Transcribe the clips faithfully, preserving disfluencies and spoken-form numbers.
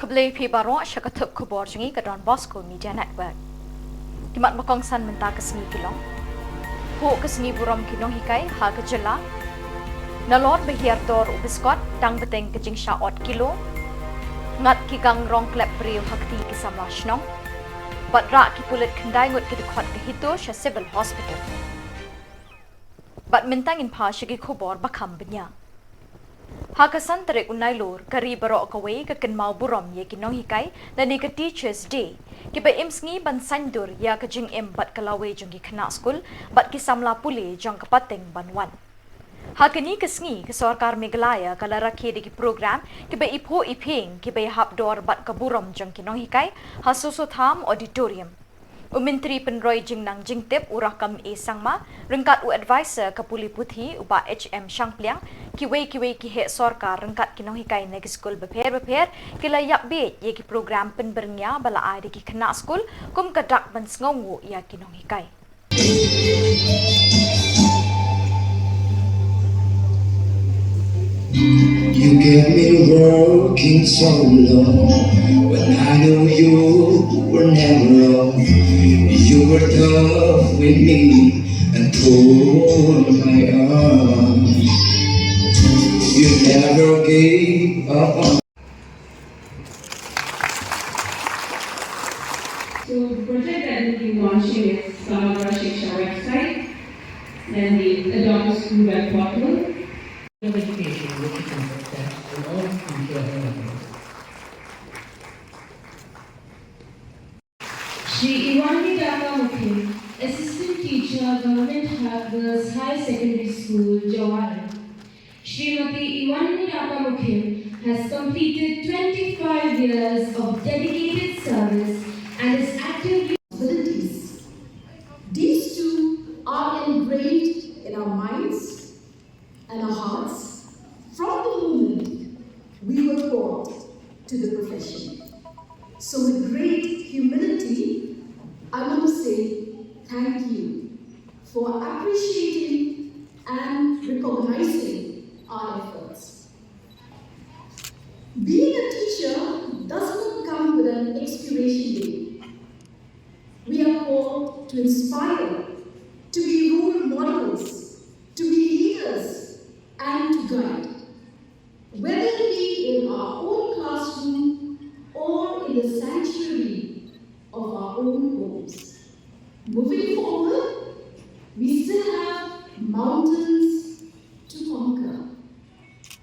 Khublei phi baroh sha ka thup khubor jong ngi ka Don Bosco Media Network. Ki mat ba kongsan mynta ka sngi ki long: Phuh ka sngi burom ki nonghikai ha ka jylla. Nalor ba hiar dor u biskot tang bteng ka jingshah ot kilo. Ngat ki gang rong klep briew ha kti ki samla shnong. Bad rah ki pulit khyndai ngut ki dkhot ka HITO sha Civil Hospital. Bad mynta ngin phai sha ki khubor ba kham bniah. Ha ka san tarik u Nailur, ka ri baroh kawei ka kynmaw burom ïa ki nonghikai lane ka Teachers Day, kiba im sngi ban saiñdur ïa ka jingim bad ka lawei jong ki khynnah skul bad ki samla pule jong ka pateng ban wan. Ha kane ka sngi, ka sorkar Meghalaya ka la rakhe da ki program kiba iphuh iphieng kiba ïahap dor bad ka burom jong ki nonghikai ha Soso Tham Auditorium. U Myntri Pynroi Jingnang Jingtip, u Rakkam A Sangma, ryngkat u Advisor ka Pule Puthi, u Bah H M Shangpliang, kiwei kiwei ki heh sorkar ryngkat ki nonghikai na ki skul bapher bapher ki la ïap bieit ïa ki program pynbyrngia ba la ai da ki khynnah skul kum ka dak ban sngewnguh ïa ki nonghikai. You kept me working so long when I knew you were never wrong. You were tough with me and pulled my arm. You never gave up on So the project that we'll be launching is Samagra Shiksha website and the Adopt a School web portal. Education, which is in success in all future endeavors. Shri Iwanmi Daka Mukhim, Assistant Teacher, Government Girls Higher Secondary School, Jowai. Shrimati Iwanmi Daka Mukhim has completed twenty-five years of dedicated service and is actively responsibilities. These two are ingrained in our minds and our hearts from the moment we were called to the profession. So, with great humility, I want to say thank you for appreciating and recognizing our efforts. Being a teacher does not come with an expiration date. We are called to inspire, to be role models, to be leaders, and to guide, whether it be in our own classroom or in the sanctuary of our own homes. Moving forward, we still have mountains to conquer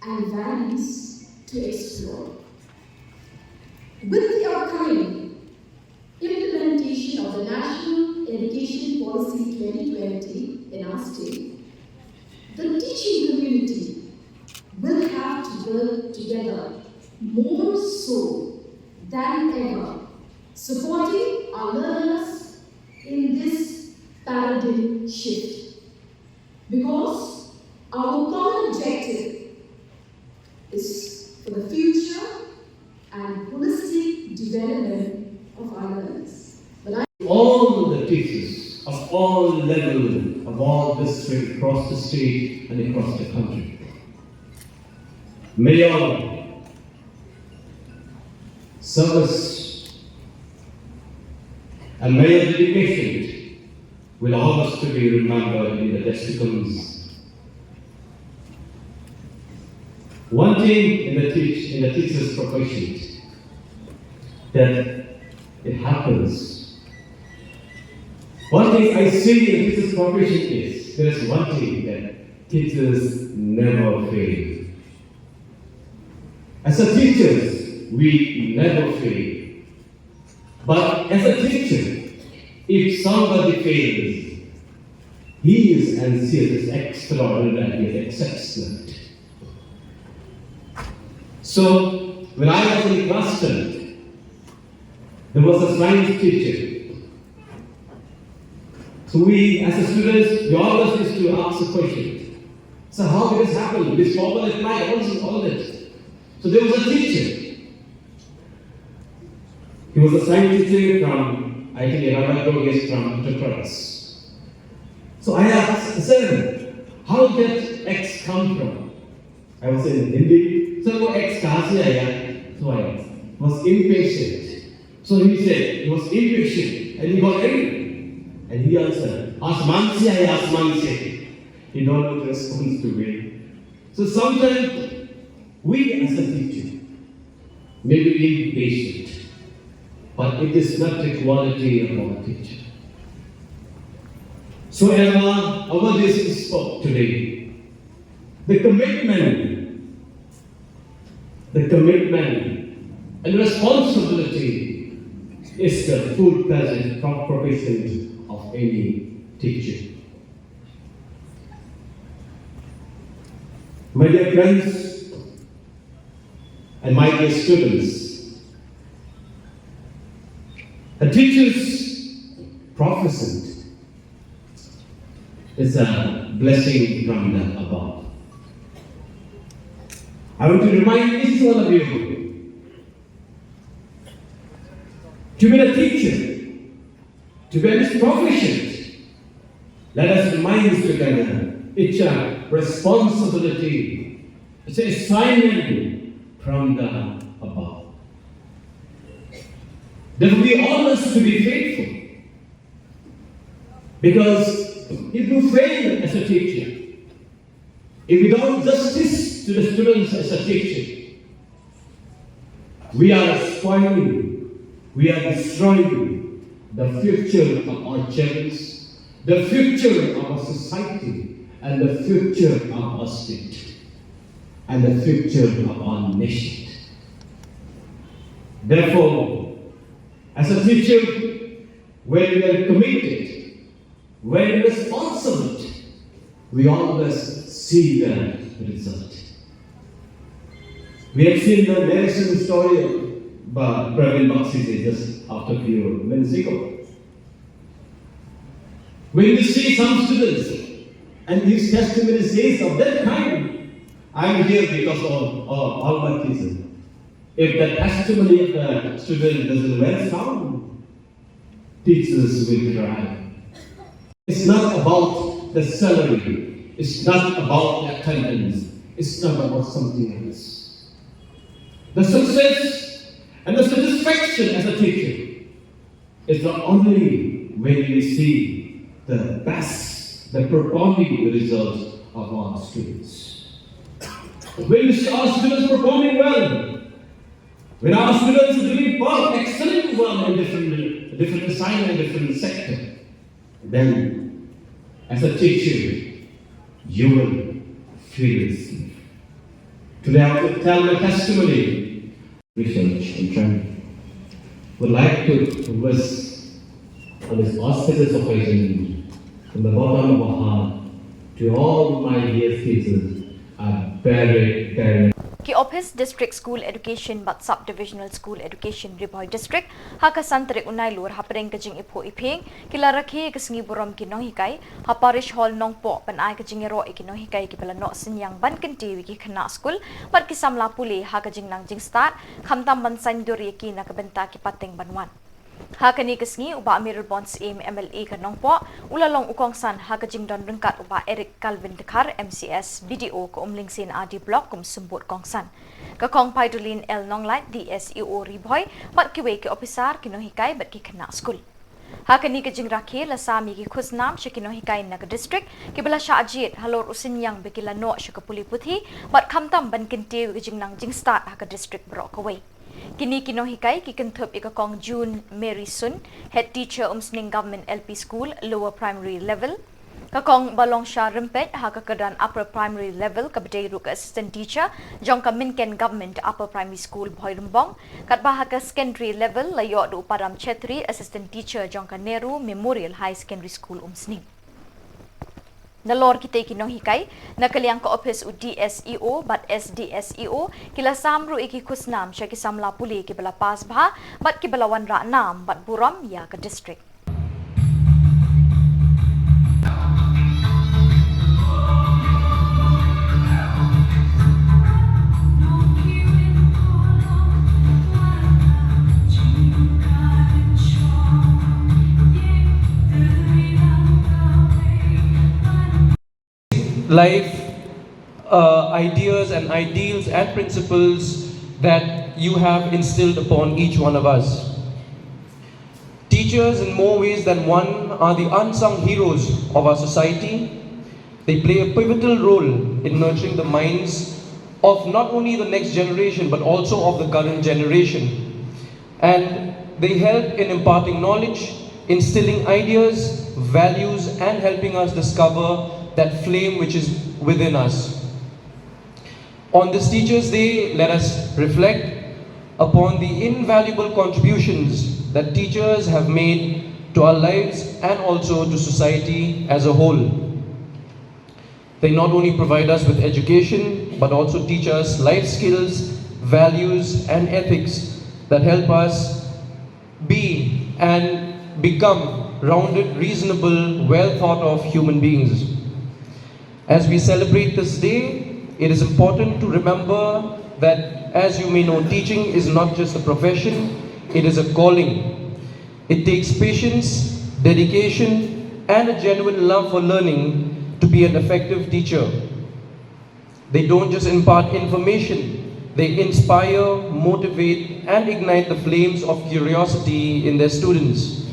and valleys to explore. With the upcoming implementation of the National Education Policy twenty twenty in our state, the teaching community will have to work together more so than ever, supporting our learners in this paradigm shift. Because our common objective is for the future and holistic development of our learners. But I all the teachers of all levels, of all districts across the state and across the country. May your service and may your dedication will always to be remembered in the days to come. One thing in the teach in the teacher's profession that it happens. One thing I see in the teacher's profession is there's one thing that teachers never fail. As a teachers, we never fail. But as a teacher, if somebody fails, he is and she is extraordinary, he is exceptional. So, when I was in class ten, there was a science teacher. So we, as a students, we always used to ask a question. So how did this happen? This formula applied, all this, all this. So there was a teacher. He was a science teacher from, I think, Irada Progress from Uttar Pradesh. So I asked, sir, how did X come from? I was in Hindi. Sir, वो X कहाँ से आया? So I asked. Was impatient. So he said, he was impatient and he got angry. And he answered, "Asman se hai, asman se." He don't want to respond to me. So sometimes we as a teacher may be impatient, but it is not the quality of our teacher. So Emma, our D C spoke today. The commitment, the commitment and responsibility is the full present proportion of any teacher. My dear friends and my dear students, a teacher's proficient is a blessing from the above. I want to remind each one of you to be a teacher, to be a proficient. Let us remind together, it's a responsibility, it's an assignment from the above. That we always to be faithful. Because if you fail as a teacher, if we don't justice to the students as a teacher, we are spoiling, we are destroying the future of our children, the future of our society, and the future of our state, and the future of our nation. Therefore, as a teacher, when we are committed, when we are responsible, we always see the result. We have seen the narration story by Praveen Bakshi ji just after few minutes ago. When we see some students and his testimony says of that kind, I'm here because of, of Almighty Jesus. If the testimony of the student doesn't well sound, teachers will cry. It's not about the salary. It's not about the attendance. It's not about something else. The success and the satisfaction as a teacher is the only when we see the best, the performing result of our students. When we see our students performing well, when our students are doing well, excelling well in different, different assignment, different sector, then as a teacher, you will feel it. Today I want to tell my testimony. Research and training. Would like to wish on this auspicious occasion, from the bottom of our heart, to all my dear teachers, a very, very Ki Office District School Education bad Sub Divisional School Education Ri Bhoi District, ha ka san tarik u Nailur hapdeng ka jingiphuh iphieng, ki la rakhe ïa ka sngi burom ki nonghikai ha Parish Hall Nongpoh, ban ai ka jingïaroh ïa ki nonghikai kiba la noh synñiang ban kyntiew ïa ki khynnah skul bad ki samla pule ha ka jingnang jingstad, khamtam ban saiñdur ïa ki na ka bynta ki pateng ban wan. Ha kane ka sngi u Bah Mayralborn Syiem, M L A ka Nongpoh, u la long u kongsan ha ka jingdon ryngkat u Bah Eric Calvin Dkhar, M C S, B D O ka Umlingsien R D Block kum symbud kongsan. Ka Kong Paidoline L Nonglait, D S E O Ri Bhoi, bad kiwei ki ophisar, ki nonghikai bad ki khynnah skul. Ha kane ka jingrakhe la sam ïa ki khusnam sha ki nonghikai na ka district kiba la shah jied halor u synñiang ba ki la noh sha ka pule puthi bad khamtam ban kyntiew ïa ka jingnang jingstad ha ka district baroh kawei. Kine ki nonghikai ki kynthup ïa ka Kong June Mary Sun, Head Teacher Umsning Government L P School, Lower Primary Level, ka Kong Balongsha Rympeit ha ka kyrdan Upper Primary Level, kaba dei ruh ka Assistant Teacher jong ka Mynken Government Upper Primary School Bhoirymbong, katba ha ka Secondary Level la ïoh da u Padam Chhetri, Assistant Teacher jong ka Nehru Memorial High Secondary School Umsning. Nalor kitei ki nonghikai, na ka liang ka ophis u D S E O bad S D S E O ki la sam ruh ïa ki khusnam sha ki samla pule kiba la pass bha bad kiba la wanrah nam bad burom ïa ka district. Life, uh, ideas and ideals and principles that you have instilled upon each one of us. Teachers, in more ways than one, are the unsung heroes of our society. They play a pivotal role in nurturing the minds of not only the next generation but also of the current generation. And they help in imparting knowledge, instilling ideas, values, and helping us discover that flame which is within us. On this Teachers' Day, let us reflect upon the invaluable contributions that teachers have made to our lives and also to society as a whole. They not only provide us with education, but also teach us life skills, values, and ethics that help us be and become rounded, reasonable, well thought of human beings. As we celebrate this day, it is important to remember that, as you may know, teaching is not just a profession, it is a calling. It takes patience, dedication, and a genuine love for learning to be an effective teacher. They don't just impart information, they inspire, motivate, and ignite the flames of curiosity in their students.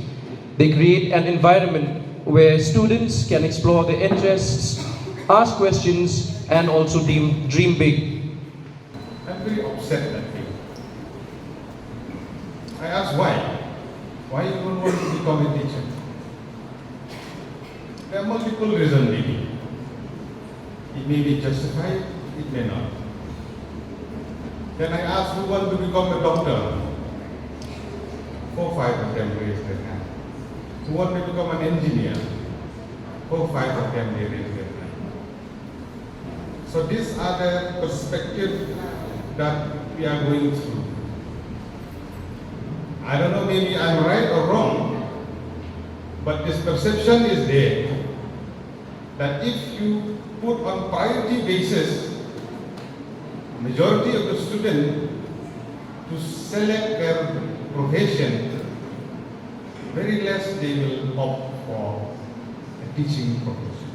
They create an environment where students can explore their interests, ask questions, and also dream, dream big. I'm very upset that day. I asked why. Why you don't want to become a teacher? There are multiple reasons, maybe. It may be justified, it may not. Then I asked who want to become a doctor. Four, five of them raised their hand. Who want to become an engineer? Four, five of them, they raised their hand. So these are the perspective that we are going through. I don't know, maybe I'm right or wrong, but this perception is there that if you put on priority basis majority of the student to select their profession, very less they will opt for a teaching profession.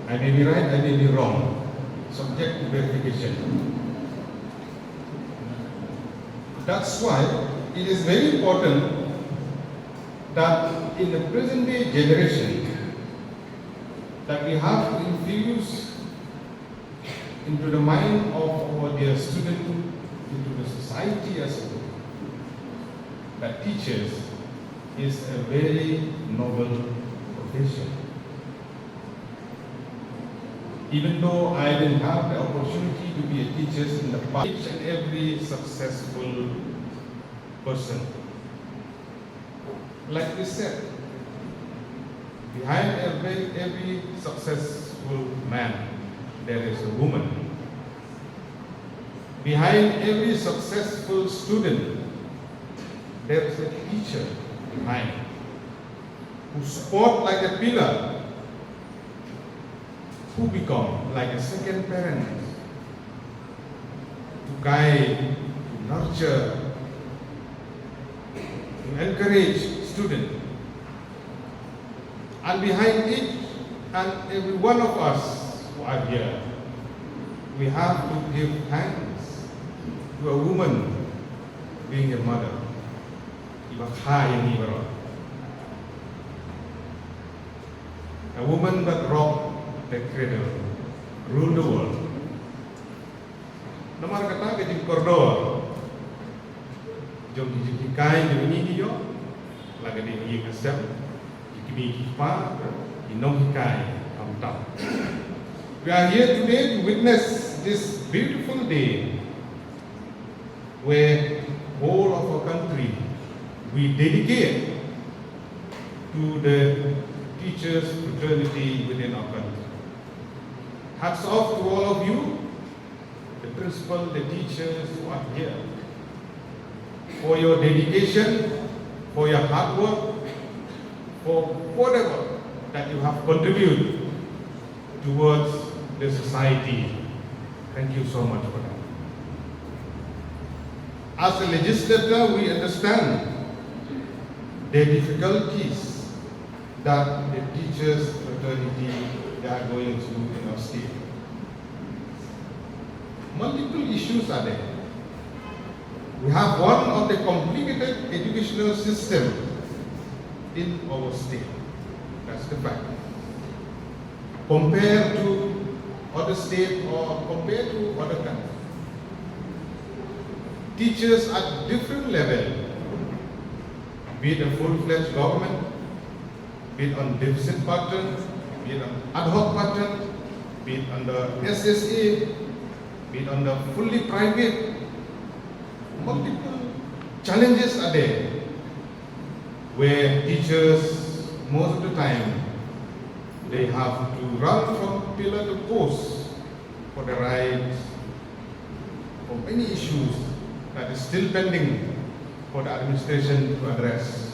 I may be right, I may be wrong, subject to verification. That's why it is very important that in the present day generation that we have to infuse into the mind of our dear student, into the society as a whole, that teachers is a very noble profession. Even though I didn't have the opportunity to be a teacher in the past, each and every successful person, like we said, behind every, every successful man, there is a woman. Behind every successful student, there is a teacher behind, who support like a pillar, who become like a second parent, to guide, to nurture, to encourage student. And behind each and every one of us who are here, we have to give thanks to a woman being a mother. Iba kha ïa ngi baroh. A woman that rock the cradle, rule the world. Namar kata ka jingkordor jong ki jinghikai jong ngi ki ïoh, la ka dei ïing ha sem, ki kmie ki kpa, ki nonghikai khamtam. We are here today to witness this beautiful day where whole of our country we dedicate to the teachers fraternity within our country. Hats off to all of you, the principal, the teachers who are here, for your dedication, for your hard work, for whatever that you have contributed towards the society. Thank you so much for that. As a legislator, we understand the difficulties that the teachers fraternity they are going through in our state. Multiple issues are there. We have one of the complicated educational system in our state. That's the fact. Compared to other state or compared to other countries, teachers at different level, be it a full-fledged government, be it on deficit pattern, be it on ad hoc pattern, be it under S S A, be it under fully private, multiple challenges are there where teachers, most of the time, they have to run from pillar to post for the rights, for many issues that is still pending for the administration to address.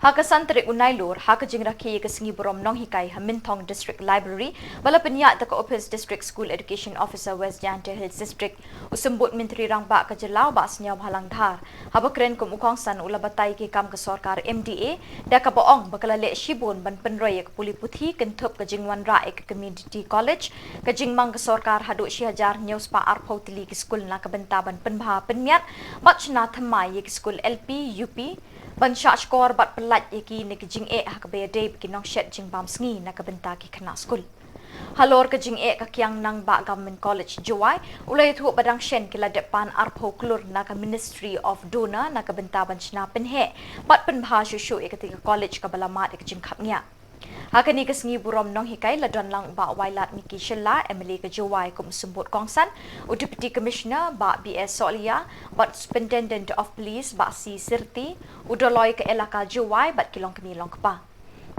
Ha ka san tarik u Nailur, ha ka jingrakhe ïa ka sngi burom nonghikai ha Mynthong District Library, ba la pynïaid da ka ophis District School Education Officer West Jaintia Hills District, u Symbud Myntri Rangbah ka jylla u Bah Sniawbhalang Dhar, haba kren kum u kongsan u la batai ki kam ka sorkar M D A, da kaba ong ba ka la leh shibun ban pynroi ïa ka pule puthi kynthup ka jingwanrah ïa ka community college, ka jingmang ka sorkar haduh shi hajar hynñiew spah arphew tylli ki skul na ka bynta ban pynbha pynmiat bad shna thymmai ïa ki skul L P, U P, ban shah shkor bad pyllait ïa ki na ki jingeh ha kaba ïadei bad ki nongshet jingbam sngi na ka bynta ki khynnah skul. Halor ka jingeh ka kiang nangbah Government College Jowai, u la ïathuh ba dang shen ki la dep pan arphew klur na ka Ministry of DoNER na ka bynta ban shna pynheh bad pynbha shuh shuh ïa katei ka college kaba la mad ïa ka jingkhapngiah. Ha kane ka sngi burom nonghikai la don lang u Bah Wailadmiki Shylla, M L A ka Jowai kum u symbud kongsan, u Deputy Commissioner Bah B S Sohliya bad Superintendent of Police Bah C Sirti, u Dolloi ka Elaka Jowai bad ki longkmie longkpa.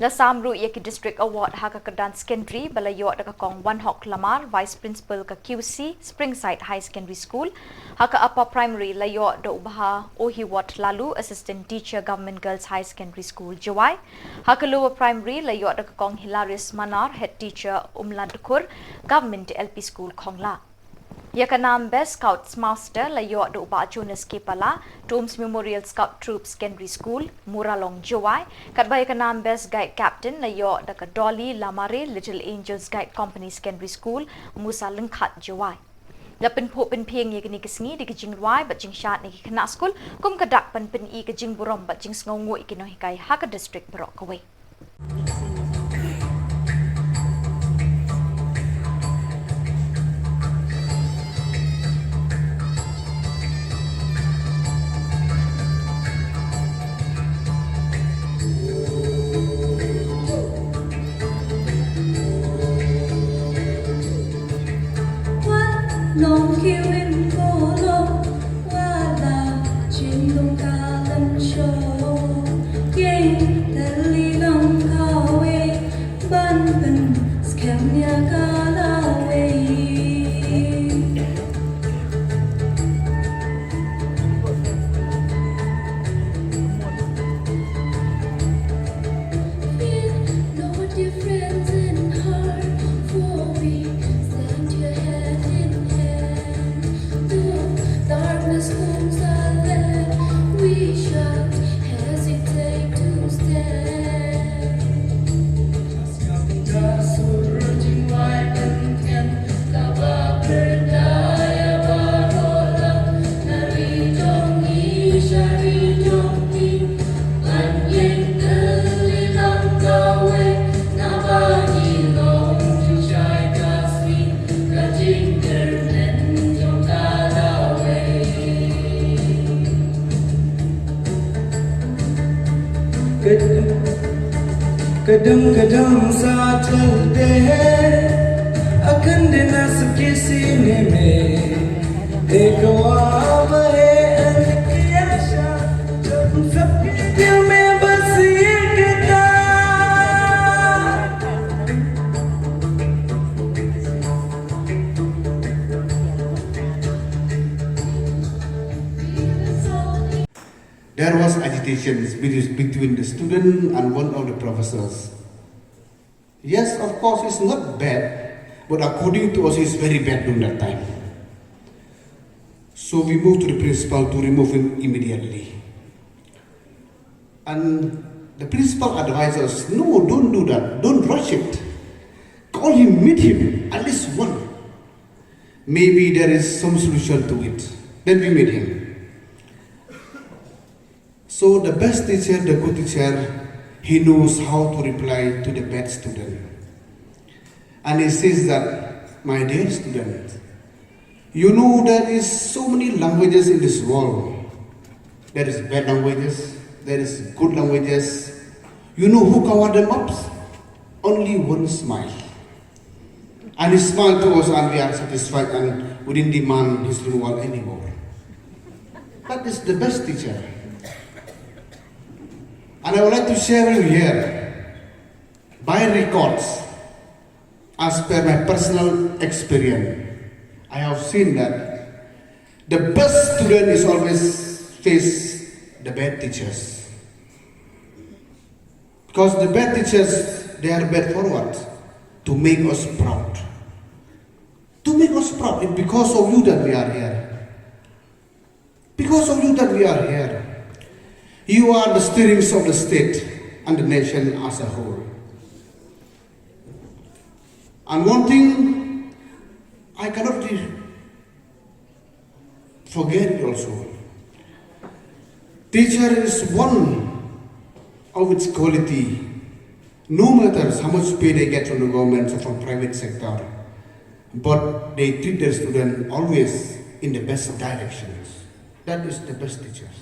La sam ruh ïa ki District Award ha ka kyrdan secondary ba la ïoh da ka kong Wanhok Lamar, Vice Principal ka Q C Springside High Secondary School, ha ka Upper Primary la ïoh da u Bah Ohiwot Laloo, Assistant Teacher, Government Girls High Secondary School, Jowai. Ha ka Lower Primary la ïoh da ka kong Hilarius Manar, Head Teacher, Umladkhur Government L P School, Khongla. Ïa ka nam Best Scouts Master la ïoh da u Bah Jonas K Pala, Tombs Memorial Scout Troop Secondary School, Muralong, Jowai, katba ïa ka nam Best Guide Captain la ïoh da ka Dolly Lamare, Little Angels Guide Company Secondary School, Musa Lyngkhat, Jowai. La pynphuh pynphieng ïa kane ka sngi da ka jingrwai bad jingshad na ki khynnah skul kum ka dak ban pyni ka jingburom bad jingsngewnguh ïa ki nonghikai ha ka district baroh kawei. Kadang-kadang sa tel de akan dena sekisi neme ekawa bahe an kiasha jam sakit me basi kita. There was agitation between the student and one of the professors. Yes, of course, it's not bad, but according to us, it's very bad during that time. So we move to the principal to remove him immediately. And the principal advises, "No, don't do that. Don't rush it. Call him, meet him, at least one. Maybe there is some solution to it." Then we meet him. So the best teacher, the good teacher, he knows how to reply to the bad student. And he says that, "My dear student, you know there is so many languages in this world. There is bad languages, there is good languages. You know who cover them up? Only one smile." And he smiled to us and we are satisfied and we didn't demand his removal anymore. That is the best teacher. And I would like to share with you here, by records, as per my personal experience, I have seen that the best student is always face the bad teachers. Because the bad teachers, they are bad forward to make us proud. To make us proud. It's because of you that we are here. Because of you that we are here. You are the steerings of the state and the nation as a whole. And one thing I cannot re- forget it also. Teacher is one of its quality. No matter how much pay they get from the government or from private sector, but they treat their student always in the best directions. That is the best teachers.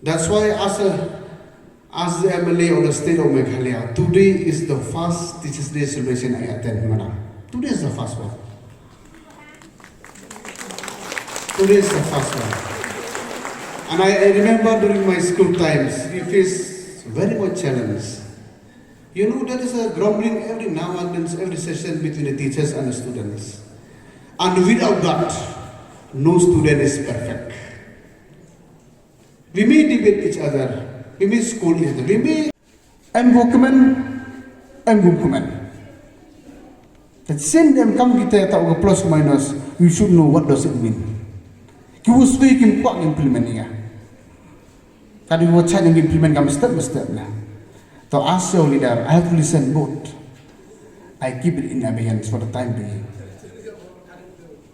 That's why as a, as the M L A of the state of Meghalaya, today is the first Teachers' Day celebration I attend, madam. Today is the first one. Today is the first one. And I, I remember during my school times, we faced very much challenge. You know, there is a grumbling every now and then, every session between the teachers and the students. And without that, no student is perfect. We may debate each other, we may scold each other, we may em go kmen, em go kmen. Te sien em kam kita ta ga plus minus, we should know what does it mean. Ki u sui kim kwah implement ïa. Ka dei wa chai nang implement kam step by step la. To as your leader, I have to listen both. I keep it in abeyance for the time being.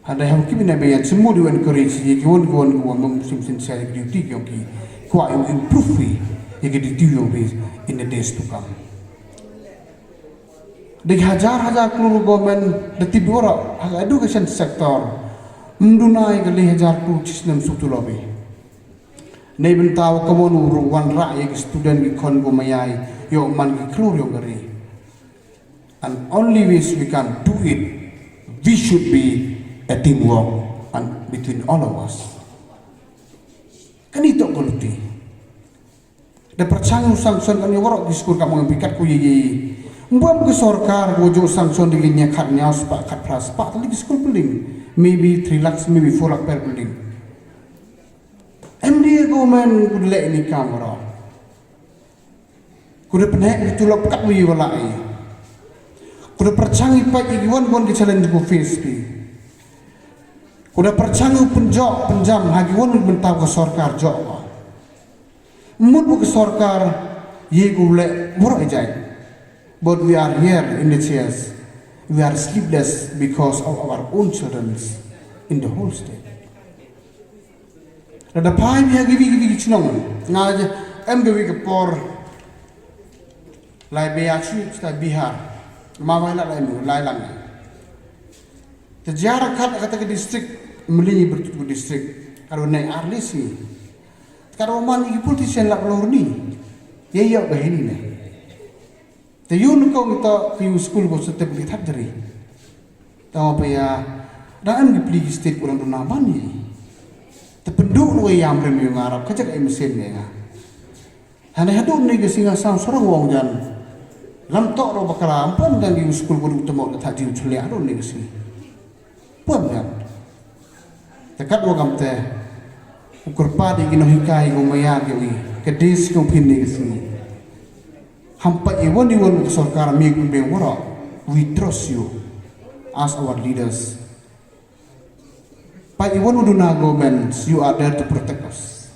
And I have keep it in abeyance. Mo di encourage ye ki won ki won ki won mum sim sim share duty ki ki kwah ïa u improve ïa ki duty ïa u in the days to come. Dei hajar hajar klur government da tip ïa u ha education sector. Mduna ïa ka lei hajar klur chisnem sutu lobby. Nei bynta u ka mon u ruh wanrah ïa ki student ki khon ko mayai ïa u man ki klur ïa u gari. And only ways we can do it, we should be a teamwork and between all of us. Kani to quality. Da pyrchang u sanction kan ïa waroh ki skul ka mong bikat ku ïa ïa. Mbam ki sorkar ko ju sanction di nya khat nya spah khat phra spah tali ki skul building. Maybe three lakhs, maybe four lakh per building. M D A government ku leh ni kam waroh. Ku da pynheh ki tulop kat wi wala ai. Ku da pyrchang i pait i wan wan ki challenge ku face ki. Ku da pyrchang u pynjok pynjam ha ki wan mynta ka sorkar jok. Mut ka sorkar ye ku leh bor ejai. But we are here in the chairs. We are sleepless because of our own children in the whole state. Lada phai bia kiwi kiwi ki chnong nga em kiwi ka por lai bia chi sta Bihar ma mai la lai mu lai lang. Te jar khat kata ka district meli bertut ku district karo nai arli si karo man ki politician la lor ni ye yo ka hini ne. Te yu nu ko ngi to ki u skul ko sete pli thak jari. Tawa pa ya da em ki pli ki state ko dang duna ban ni. Te pendu nu ya mrem yu ngarap ka jak em sen ne nga. Hane hadu ni ke singa sam sorong wong jan. Lam tok ro bakala ampun dan ki u skul ko du temo da thak ji u chule hadu ni ke singa. Pun kan. Te kat wa kam te u kyrpad ïa ki nonghikai ïa u maya ïa u ka dis ka u phin ïa ka sngi. Ham pat ïa wan ïa wan ka sorkar mi kun beng waroh. We trust you as our leaders. Peit, even u duna government, you are there to protect us.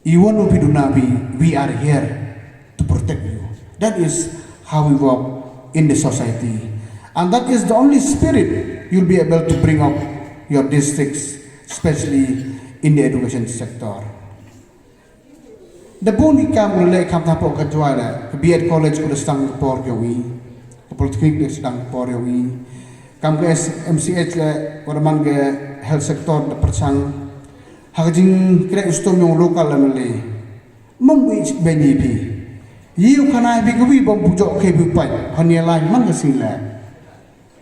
Even if you do not be, we are here to protect you. That is how we work in the society. And that is the only spirit you'll be able to bring up your districts, especially in the education sector. Da bun ki kam u leh kam tang hapoh ka Jowai leh, ka B Ed College u da sdang ka por ïa u, ka Polytechnic da sdang ka por ïa u, kam ka S-, M C H leh, wat man ka health sector da pyrshang. Ha ka jingkren u sdang ïa u local M L A. Mem wi beni phi. Ïa u khana phi ka wi bam pu jok ke wi pait. Hon ïa lai man ka sing leh.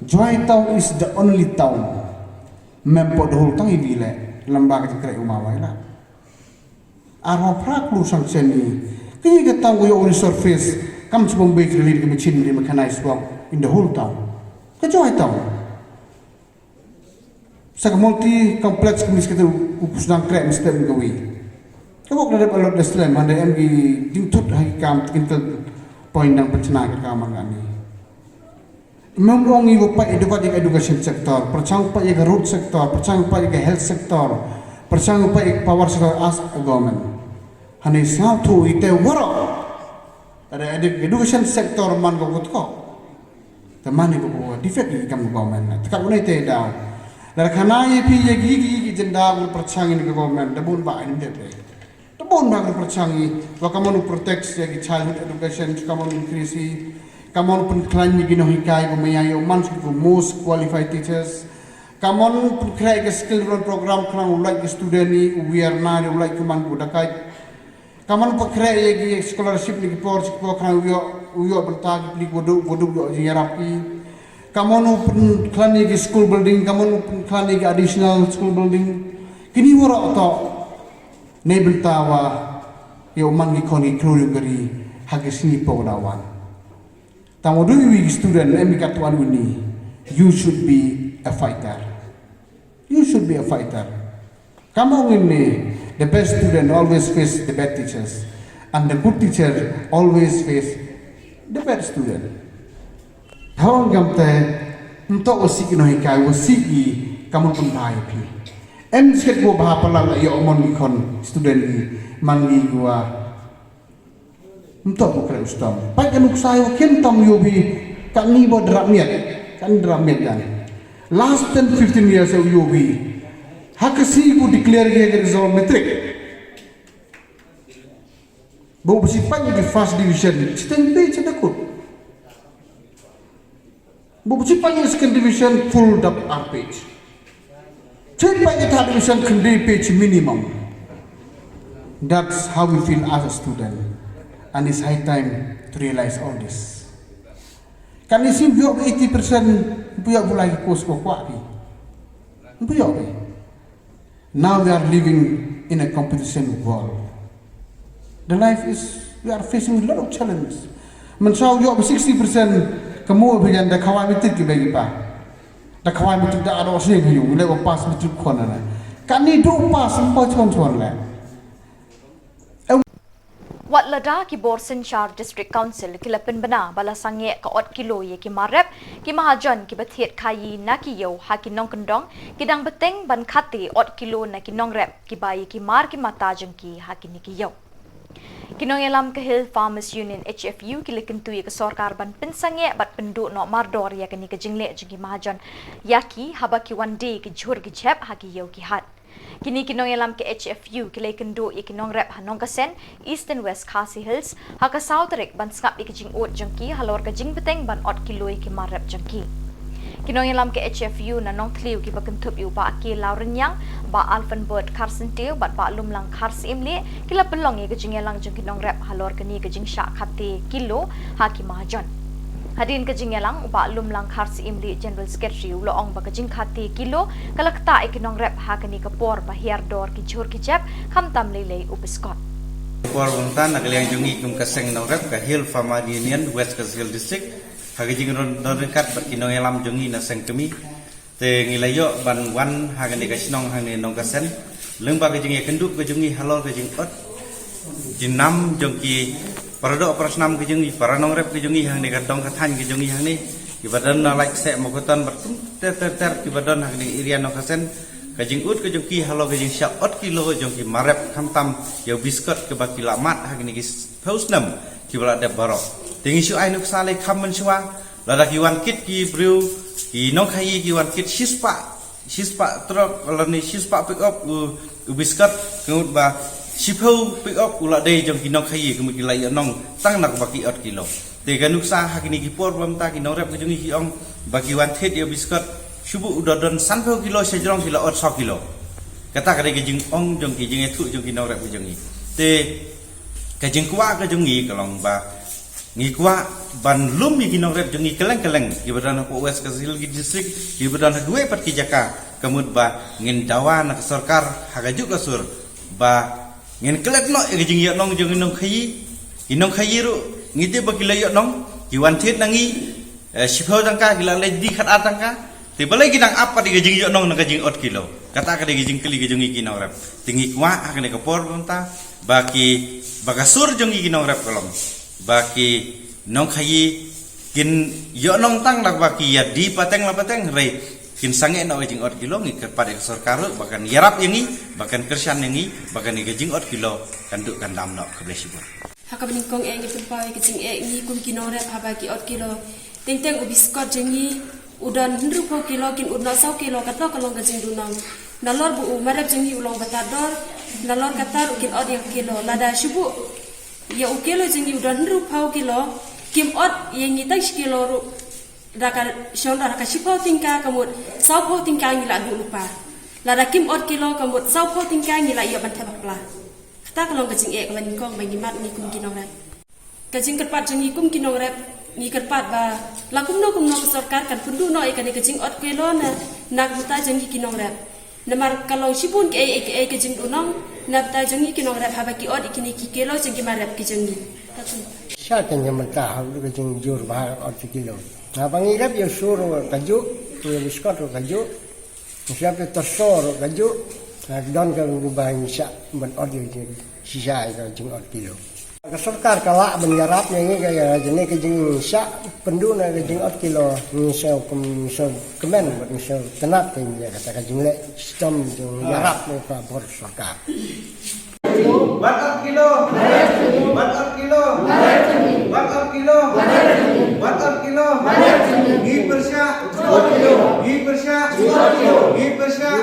Jowai town is the only town. Mem pot hol tang i wi leh. Lamba ka jingkren u ma wai la. Arho phra klur sanction i. Kini ka town ko ïoh resurface. Kam sa Bombay ka lid ka machine di mechanized work in the whole town. Ka Jowai town. Sa ka multi complex kini sa kata u pusdang krek mesti ka wi. Ka wok da dep alot da slem hande em ki ding tut ha ki kam technical point dang pynchna ka kam nga ni. Mem ong i wa pa education sector, perchang pa ka road sector, perchang pa ka health sector, perchang pa ka power sector as a government. Hane sa thu i te waro. Ada education sector man ko kut ko. Te man ko ko defect i kam government. Te ka unai te daw. Lar khana ye phi ye gi gi gi jenda gur perchang in government. Da bun ba in de. Da bun ba gur perchang i. Wa kamon protect ye gi childhood education, kamon increase i. Kamon pun klan ye gi no hikai ko maya yo man ko most qualified teachers. Kamon pun kre ke skill development program klang u like student i u wiar na u like kuman ko dakai. Kamon pa kre ye ki scholarship ni ki por chi ki por khang u ïoh u ïoh bynta ki pli waduk waduk ïoh jingïarap ki. Kamon u pynkhlan ye ki school building, kamon u pynkhlan ye ki additional school building. Kini wara to ne bynta wa ïoh man ki khon ki kru yu gari ha ki sini po da wan. Tang wadu wi ki student em ka tuan uni. You should be a fighter. You should be a fighter. Kamong ini, the best student always face the bad teachers, and the good teacher always face the bad student. Hawang gamte, ntok wasik ino hikai, wasik i, kamon pun bai pi. Em sikit ko bah pala la yo mon ni kon student ni, man ni gua. Mtok ko kre ustam. Pai ka nuksa yo kin tam yo bi, ka ni bo drap miat, ka ni drap miat dan. Last ten fifteen years yo bi. Hakasi ko declare ke result matric. Bo bisi pai di first division, chiteng pe chita kut. Bo bisi pai di second division full dap arpage. Chit pai di third division kendi page minimum. That's how we feel as a student. And it's high time to realize all this. Kan isi biyok eighty percent biyok bulai kos ko kwa pi. Biyok pi. Now we are living in a competition world. The life is, we are facing a lot of challenges. Mensaw yok sixty percent kamu bigan da kawai mitik ki bagi pa. Da kawai mitik da ado sing yu, le ko pass mitik kona na. Kani do pass empat chon chon le. Wat lada ki bor synshar District Council ki la pynbna ba la sangeh ka ot kilo ïa ki mar rep, ki mahajon ki ba thied khaïi na ki ïew ha ki nongkyndong ki dang bteng ban khate ot kilo na ki nongrep ki ba ïa ki mar ki mata jong ki ha kine ki ïew. Ki nongïalam ka Hill Farmers Union, H F U, ki la kyntu ïa ka sorkar ban pynsangeh bad pynduh noh mardor ïa kane ka jingleh jong ki mahajon ïa ki haba ki wan die ki jhur ki jhep ha ki ïew ki hat. Kine ki nongïalam ka H F U ki la ïakynduh ïa ki nongrep ha Nongkasen, East and West Khasi Hills, ha ka saw tarik ban sngap ïa ki jingud jong ki halor ka jingbteng ban ot kilo ïa ki mar rep jong ki. Ki nongïalam ka H F U na Nongthliew ki ba kynthup ïa u Bah K Lawrynïang, Bah Alphanbert Kharsyntiew bad Bah Lumlang Kharsyimlieh ki la pynlong ïa ka jingïalang jong ki nongrep halor kane ka jingshah khate kilo ha ki mahajon. Hadien ka jingïalang, u Bah Lumlang Kharsyimlieh, General Secretary, u la ong ba ka jingkhate kilo ka la ktah ïa ki nongrep ha kane ka por ba hiar dor ki jhur ki jep, khamtam lei lei u biskot. Por bynta na ka liang jong ngi kum ka seng nongrep ka Hill Farmer Union West Khasi Hills District, ha ka jingdon ryngkat bad ki nongïalam jong ngi na seng kmie. Te ngi la ïoh ban wan ha kane ka shnong hangne Nongkasen lyngba ka jingïakynduh ka jong ngi halor ka jingot jingnam jong ki para doh para snam ka jong ngi, para nongrep ka jong ngi hangne, ka dong ka thaiñ ka jong ngi hangne. Kiba don na Laitkaseh, Mawkyrwat bad kumta ter ter ter kiba don ha kane ka area Nongkasen, ka jingud ka jong ki halor ka jingshah ot kilo jong ki marep khamtam ïa u biskot kaba ki la mad ha kine ki phew snem kiba la dep baroh. Te ngi shu ai nuksa lei kham mynshuwa, lada ki wan kit ki briew, ki nongkhaïi ki wan kit shispah shispah trok lane shispah pick up u, u biskot, ka mut ba shiphew pick up u la dei jong ki nongkhaïi, ka mut ki la ïoh nong tang na kaba ki ot kilo. Te ka nuksa ha kine ki por ba mynta ki nongrep ka jong ngi ki ong ba ki wan thied ïa u biskot, shu buh u da don sanphew kilo, sha jrong ki la ot saw kilo. Kata ka dei ka jingong jong ki, jingïathuh jong ki nongrep ka jong ngi. Te ka jingkwah ka jong ngi ka long ba ngi kwah ban lum ïa ki nongrep jong ngi kylleng kylleng, kiba don hapoh West Khasi Hills District, kiba don ha kiwei pat ki jaka, ka mut ba ngin dawa na ka sorkar ha kajuh ka sur ba ngin klet noh ïa ka jingïoh nong jong ki nongkhaïi. Ki nongkhaïi ruh ngi tip ba ki la ïoh nong, ki wan thied na ngi, eh, shiphew tyngka, ki la leit die khatar tyngka. Te balei ki dang ap pat ïa ka jingïoh nong na ka jingot kilo? Kata ka dei ka jingkylli ka jong ngi ki nongrep. Te ngi kwah ha kane ka por mynta ba ki, ba ka sur jong ngi ki nongrep ka long ba ki nongkhaïi kin ïoh nong tang na kaba ki ïa die pateng la pateng, hynrei kin sangeh noh ka jingot kilo. Ngi kyrpad ïa ka sorkar ruh ba kan ïarap ïa ngi, ba kan kyrshan ïa ngi, ba kane ka jingot kilo kan duh kan dam noh. Khublei shibun. Ha kaba nyngkong eh ngi pynpaw ïa ka jingeh ngi kum ki nongrep haba ki ot kilo. Teng teng u biskot jong ngi u don hynriewphew kilo, kin ot noh saw kilo, katno ka long ka jingduhnong. Nalor ba u marep jong ngi u long ba tad dor, nalor kata ruh kin ot ïa ka kilo. Lada shu buh ïa u kilo jong ngi u don hynriewphew kilo, kim ot ïa ngi tang shi kilo ruh, da ka shong da ka shiphew tyngka, ka mut sawphew tyngka ngi la duh lypa. Lada kim ot kilo, ka mut sawphew tyngka ngi la ïoh ban thep bapla. Kata ka long ka jingeh kaba nyngkong ba ngi mad ngi kum ki nongrep. Ka jingkyrpad jong ngi kum ki nongrep, ngi kyrpad ba la kumno kumno ka sorkar kan pynduh noh ïa kane ka jingot kilo na, na ka bynta jong ngi ki nongrep. Namar ka long shibun kaei kaei ka jingduhnong na bynta jong ngi ki nongrep haba ki ot ïa kine ki kilo jong ki marep ki jong ngi. Sha tang ïa mynta ha ka jingjur ba ot ki kilo. Haba ngi rep ïa u sur ruh kajuh, ïa u biskot ruh kajuh. Ngi shu ïa tyrso ruh kajuh, ha, don ka ruh ba ngi shah ban ot ïa ka shisha ïa ka jingot kilo. Ka sorkar ka lah ban ïarap ïa ngi ka, ïa jane ka jingshah pynduh na ka jingot kilo, ngi shu kum, ngi shu kmen bad ngi shu tnat ïa kata ka jingleh shitom jingïarap na ka bor sorkar. Wat ot kilo. Wat ot kilo. Wat ot kilo. Wat ot kilo. Ngi pyrshah. Ngi pyrshah. Ngi pyrshah.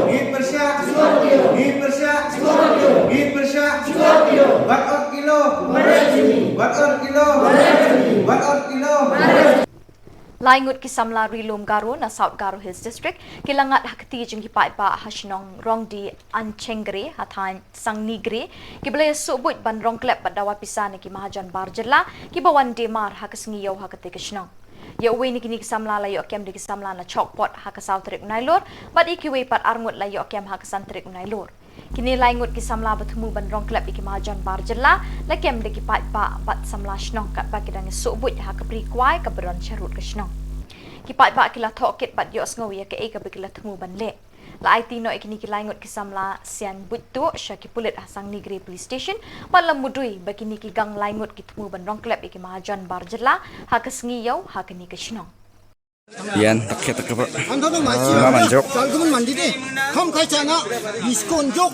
Ngi pyrshah. Ngi pyrshah. Ngi pyrshah. Wat ot kilo. Wat ot kilo. Wat ot kilo. Lai ngut ki samla Ri Lum Garo na South Garo Hills District ki la ngat ha kti jong ki paidbah ha shnong Rongdi Anchengre ha thaiñ Sangnigre, kiba la ïa suh buit ban rong klep bad dawa pisa na ki mahajon bar jylla kiba wan die mar ha ka sngi ïew ha katei ka shnong. Ïa uwei na kine ki samla la ïoh kem da ki samla na Chowkpot ha ka saw tarik u Nailur, bad ïa kiwei pat ar ngut la ïoh kem ha ka san tarik u Nailur. Kine lai ngut ki samla ba thmu ban rong klep ïa ki mahajon bar jylla la kem da ki paidbah bad samla shnong katba ki dang ïa suh buit ha ka bri kwai kaba don sharud ka shnong. Ki paidbah ki la thoh kit bad ïohsngew ïa kaei kaba ki la thmu ban leh. La aiti noh ïa kine ki lai ngut ki samla sian buit tuh sha ki pulit ha Sangnigre Police Station bad la mudui ba kine ki gang lai ngut ki thmu ban rong klep ïa ki mahajon bar jylla ha ka sngi ïew ha kane ka shnong. Yan, tak ya, tak ya, bro. Mama manjuk. Kam kai chana, biskon jok,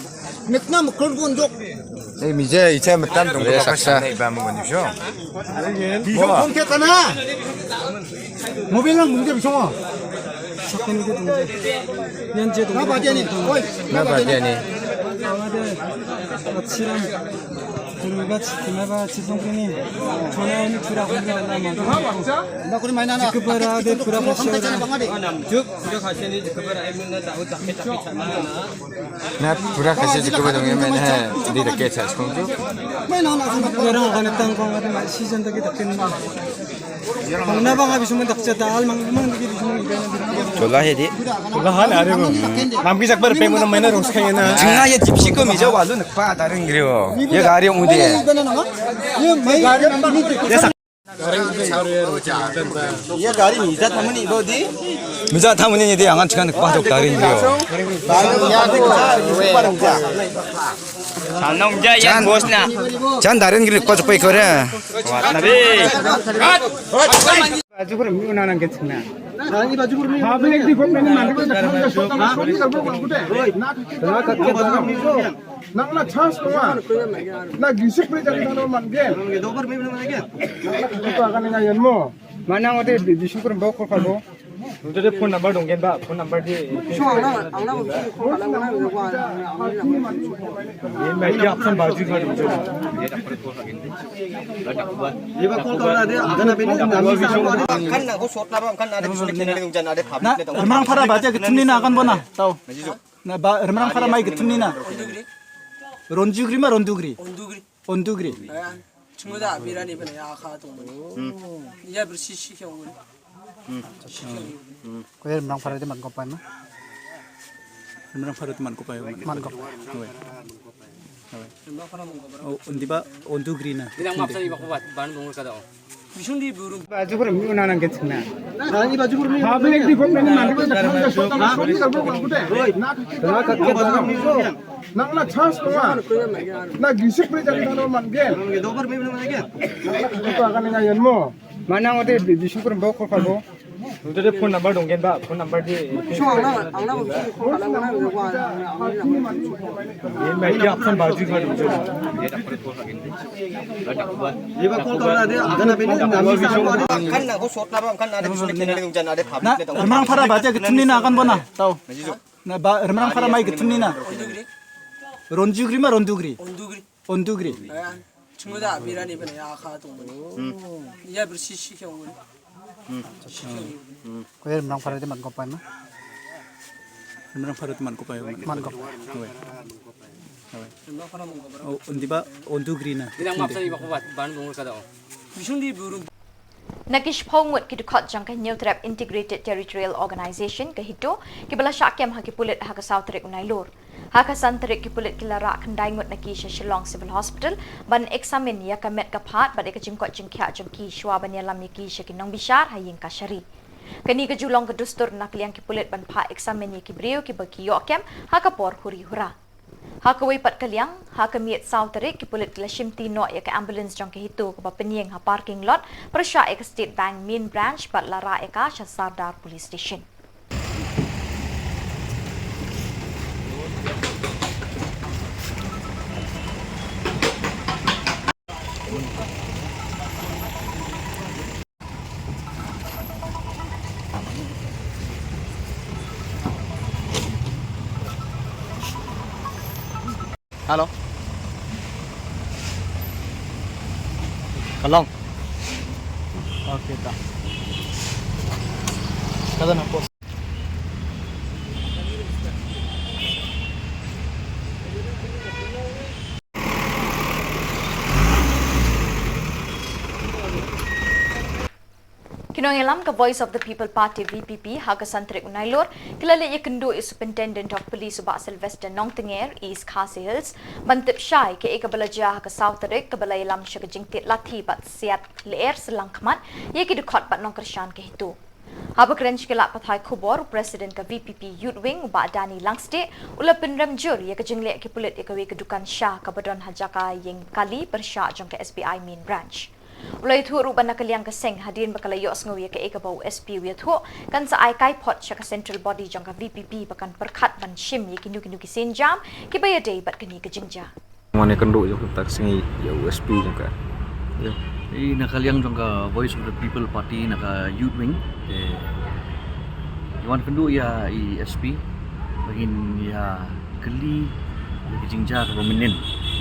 metna mekron kon jok. Eh, mije, iche metan dong. Saksa. Bijok kon ke tana. Mobil lang mungkin bisa. Sakin ke tunggu. Yan je tunggu. Napa dia ni? Oi, napa dia ni? Atsiram. Pura ba chitong kini. Chona ini pura khun na ma. Ba kuri maina na. Jikbara de pura khasya. Juk, pura khasya ni jikbara ai mun na tahu tak tak tak na. Na pura khasya jikbara dong ya main hai. Di tak ke chas kong tu. Maina na. Orang akan datang kong ada mak season tak kita kin. Bang na bang habis mun tak chata al mang mang di di mun. Chola hai di. Chola hai, are mo. Nam ki sakbar pe mun maina rong skai na. Jinga ya gypsy ko mija walu nak pa taring griyo. Ya gari mu de. Ye gari mija thamani bo di. Mija thamani ni di angan chikan pa jok taring griyo. Sanong ja ya bos na. Chan taring griyo pa jok pe kore. Nabi. Baju kurmi una nang ketsna. Public di government ni mandi ko. Nang na chance ko. Na gisik pri jang thang man gen. Nang na ketsna kan ngayon mo. Mana ngote biju kurmi bau ko kabo. Udah deh phone number dong gen ba, phone number di. Ini action baju kan. Kan na ko sot na ba, kan na de bisu ne kena de jana de public ne tong. Remrang phara ba ja ketsni na kan bona. Tau. Na ba remrang phara mai ketsni na. Ronjugri ma rondugri. Ondugri. Ondugri. Chunguda birani bana ya kha tong. Ya bersi shi kyong. Ko remrang phara de man ko pai ma. Remrang phara de man ko pai. Man ko. Oi. Oi. Oh, undi ba ondugri na. Bilang map sa iba kubat ban bungul kada. Biju kurmi una nang ketsna. Public di government ni mandi ko. Nang na chance ko. Na gisik pri jang thang man gen. Nang na ketsna kan ngayon mo. Mana ngote biju kurmi bau ko kabo. Udah deh phone number dong gen ba, phone number di. Ini action baju kan. Kan na ko sot na ba, kan na de bisu ne kena de jana de public ne tong. Remrang phara ba ja ketsni na kan bona. Tau. Na ba remrang phara mai ketsni na. Ronjugri ma rondugri. Ondugri. Chunguda birani bana ya kha tong. Ya bersi shi kyong. Ko remrang phara de man ko pai ma. Remrang phara de man ko pai. Man ko. Oi. Oi. Oh, undi ba ondugri na. Bilang map sa iba kubat ban bungul kada. Biju di buru. Na ki shiphew ngut ki dkhot jong ka Hynñiewtrep Integrated Territorial Organization ka HITO kiba la shah kem ha ki pulit ha ka saw tarik u Nailur. Ha ka san tarik ki pulit ki la rah khyndai ngut na ki sha Shillong Civil Hospital ban eksamin ïa ka met ka phad bad ïa ka jingkoit jingkhiah jong ki shuwa ban ïalam ïa ki sha ki nongbishar ha ïing kashari. Kane ka ju long ka dustur na ka liang ki pulit ban phah eksamin ïa ki briew kiba ki ïoh kem ha ka por huri hura. Ha kawei pat ka liang, ha ka miet saw tarik ki pulit ki la shimti noh ïa ka ambulance jong ka HITO kaba pynïeng ha parking lot pyrshah ïa ka State Bank Main Branch bad la rah ïa ka sha Sardar Police Station. Hello. Ka long. Okay, ta. Ka don ha post. Ki nongïalam ka Voice of the People Party, V P P, ha ka san tarik u Nailur ki la leit ïakynduh ïa Superintendent of Police u Bah Sylvester Nongtnger, East Khasi Hills, ban tip shai kaei kaba la jia ha ka saw tarik kaba la ïalam sha ka jingtied lathi bad siat lyer shyllangkhmat ïa ki dkhot bad nongkyrshan ka HITO. Haba kren sha ki lad pathai khubor, u President ka V P P Youth Wing u Bah Danny Langstieh u la pynrem jur ïa ka jingleh ki pulit ïa kawei ka dukan sha kaba don ha jaka ïing kali pyrshah jong ka S B I Main Branch. U la ïathuh ruh ba na ka liang ka seng hadien ba ka la ïohsngew ïa kaei kaba u S P u ïathuh, kan sa ai kai phot sha ka central body jong ka V P P ba kan pyrkhat ban shim ïa kino kino ki sienjam kiba ïadei bad kane ka jingjia. Mane kynduh ïa u tak sngi ïa u S P jong ka. Ïa. I na ka liang jong ka Voice of the People Party na ka Youth Wing. Eh, ïa wan kynduh ïa i S P ba ngin ïa kylli ïa ka jingjia kaba mynnin.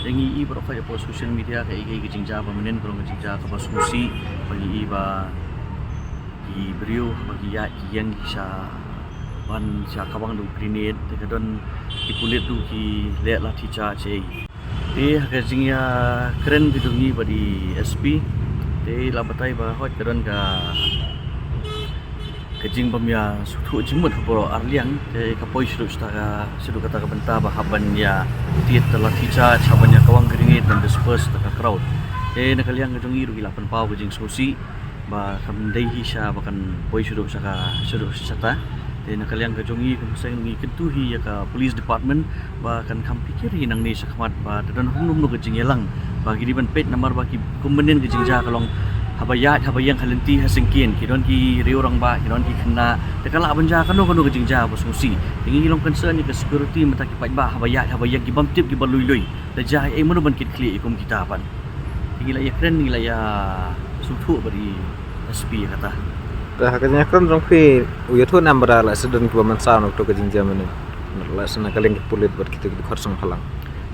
Te ngi i baroh kawei hapoh social media kaei kaei ka jingjia ba mynnin ka long ka jingjia kaba sngewsih ba ngi i ba ki briew ba ki ïaid ki ïeng ki sha ban sha kawang da u grenade te ka don ki pulit ruh ki leh lathi charge ei. Te ha ka jingïakren ka jong ngi bad i S P te la batai ba hooid ka don ka ka jingbym ïasngewthuh jingmut ha baroh arliang te ka poi shaduh shata ka shaduh kata ka bynta ba hap ban ïa tied da lathi charge, hap ban ïa kawang grenade ban disperse da ka crowd. Te na ka liang ka jong ngi ruh ngi la pynpaw ka jingsngewsih ba kam dei hi sha ba kan poi shaduh sha ka shaduh shata. Te na ka liang ka jong ngi kum seng ngi kyntu hi ïa ka police department ba kan kham pyrkhat hi nangne shakhmat ba te don kumno kumno ka jingïalang ba ki dei ban peit namar ba ki kum mynnin ka jingjia ka long Haba ïaid, haba ïeng ha lynti ha syngkien, ki don ki riew rangbah, ki don ki khynnah, te ka lah ban jia kano kano ka jingjia ba sngewsih. Te ngi long concern ïa ka security mynta ki paidbah, haba ïaid, haba ïeng, ki bym tip, ki ba lui lui. Te jia ei, mano ban kit khlieh ïa kum kita pat. Te ngi la ïakren, ngi la ïa sngewthuh bad i S P ïa kata. Te ha ka jingïakren jong phi, u ïathuh ne em ba la sdang kiba mynsaw na kato ka jingjia mynnin, la sdang na ka liang ki pulit bad kita ki dkhot sngewbha lang?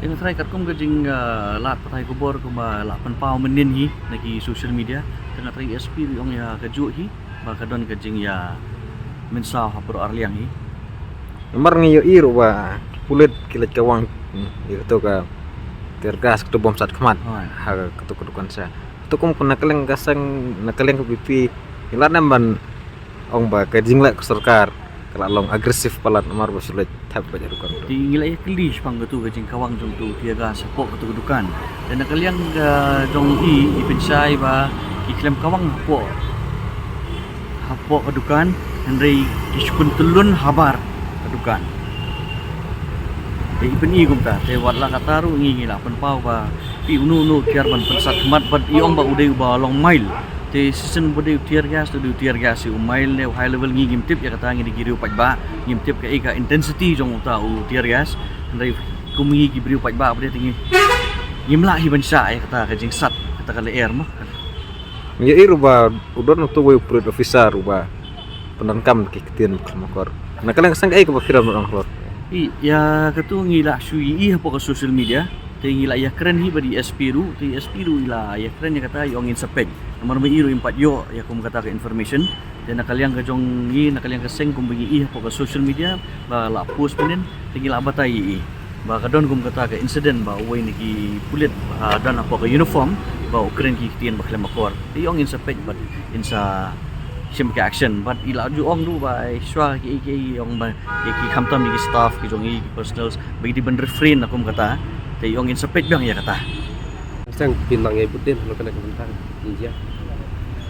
Te nga tharai katkum ka jing, ah, lad pathai khubor kumba la pynpaw mynnin hi na ki social media, te nga tharai S P ruh i ong ïa kajuh hi ba ka don ka jingïamynsaw ha baroh arliang hi. Namar ngi ïohi ruh ba ki pulit ki leit kawang, hmm, ïa kato ka tear gas, kato bom sat khmat. Hooid. Ha kato ka dukan sha. Kato kum na ka liang ka seng, na ka liang ka VPP, ngi lah ne em ban ong ba ka jingleh ka sorkar ka la long aggressive palat namar ba shu leit thep beit ha dukan ruh? Te ngi la ïakylli shaphang kato ka jingkawang jong uto u tear gas hapoh kato ka dukan. Te na ka liang ka jong i, i pynshai ba ki khlem kawang hapoh, hapoh ka dukan, hynrei ki shu pyntyllun habar ka dukan. Te i pyni kumta, te wat la katta ruh ngi, ngi la pynpaw ba phi, uno uno u tiar ban pynsat khmat, bad i ong ba u dei uba long mild. Te shisien ba dei u tear gas, te u dei u tear gas, u mild ne u high level ngi ngim tip ïa kata, ngi dei ki riew paidbah, ngim tip kaei ka intensity jong uta u tear gas. Hynrei kum ngi ki briew paidbah pat te ngi, ngim lah hi ban shah ïa kata ka jingsat, kata ka lyer mo. Ngi ïohi ruh ba u don uto uwei u parade officer uba pyndonkam ki ktien khlem akor. Na ka liang ka seng kaei kaba phi ruh ong halor? I, ïa kato ngi la shu ïohi hapoh ka social media. Te ngi la ïakren hi bad i S P ruh, te i S P ruh i la ïakren ïa kata, i ong in sa peit. Namar ma i ruh im pat ïoh ïa kum kata ka information. Te na ka liang ka jong ngi, na ka liang ka seng kumba ngi ïohi hapoh ka social media ba la post mynnin, te ngi la batai ïa i ba ka don kum kata ka incident ba uwei na ki pulit, ah, don hapoh ka uniform ba u kren ki ktien ba khlem akor. Te i ong in sa peit bad in sa shim ka action, bad i la ju ong ruh ba i shuwa ki, ki, i ong ba ïa ki, khamtam ïa ki staff ki jong i, ki personals, ba i dei ban refrain na kum kata. Te i ong in sa peit biang ïa kata. Seng phi nang ïa bud dien halor kane ka bynta, ïa.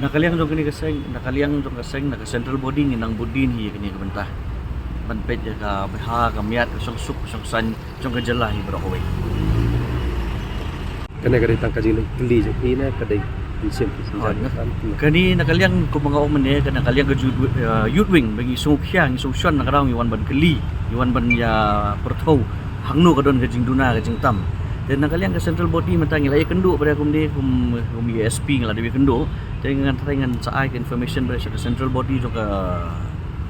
Na ka liang jong kane ka seng, na ka liang jong ka seng, na ka central body ngi nang bud dien hi ïa kane ka bynta. Ban peit ïa ka bha, ka miat, ka shongsuk, ka shongsaiñ jong ka jylla hi baroh kawei. Kane ka dei tang ka jingleit kylli jong phi ne ka dei mynsiem phi? Hooid, na, kane na ka liang kumba nga ong mynne, kane na ka liang ka youth, eh, youth wing, ba ngi sngewkhia, ngi sngewshon na ka daw ngi wan ban kylli, ngi wan ban ïa pyrthew hangno ka don ka jingduna ka jingtam. Te na ka liang ka central body mynta ngi la ïakynduh bad kumne kum, kum i S P ngi la dep ïakynduh. Te ngan try ngan sa ai ka information bad sha ka central body jong ka,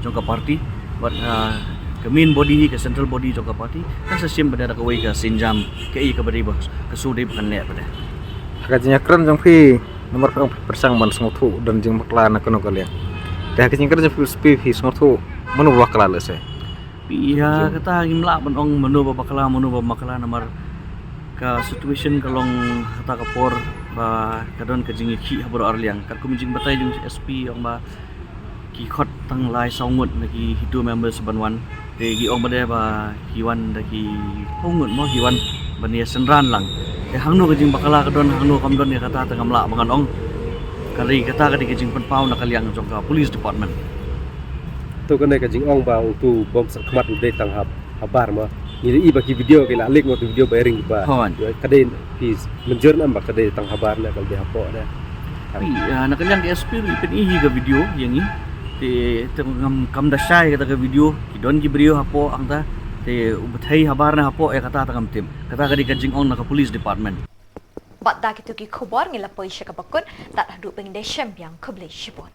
jong ka party. Bad, ah, ka main body hi, ka central body jong ka party, kan sa shim pat da kawei ka sienjam kaei kaba dei ba ka shu dei ba kan leh pat. Ha ka jingïakren jong phi, namar phi ong phi pyrshang ban sngewthuh don jingbakla na kano ka liang. Te ha ka jingïakren jong phi, phi sngewthuh mano ba bakla lehse? Ïa kata ngim lah ban ong mano ba bakla, mano ba bakla, namar ka situation ka long ha kata ka por ba ka don ka jingïakhih ha baroh arliang. Katkum jingbatai jong i S P ong ba ki khot tang lai saw ngut na ki HITO members ban wan. Te ki ong ba dei ba ki wan da ki phew ngut mo, ki wan ban ïa synran lang. Te hangno ka jingbakla ka don, hangno kam don, ïa kata te ngam lah ba ngan ong. Ka dei kata ka dei ka jingpynpaw na ka liang jong ka police department. To kane ka jingong ba uto u bom sat khmat u dei tang ha, habar mo. Ngi ïohi ba ki video ki la leak mo, ki video ba ring ba. Hooid. Ka dei phi mynjur ne em ba ka dei tang habar ne ka dei hapoh ne? Phi, ah, na ka liang ka S P ruh i pyni hi ka video ïa ngi. Te, te ngam, kam da shai kata ka video, ki don ki briew hapoh hangta. Te u bthei habar ne hapoh ïa kata te ngam tip. Kata ka dei ka jingong na ka police department. Bad da kito ki khubor ngi la poi sha kaba kut, tad haduh ba ngin da shem biang, khublei shibun.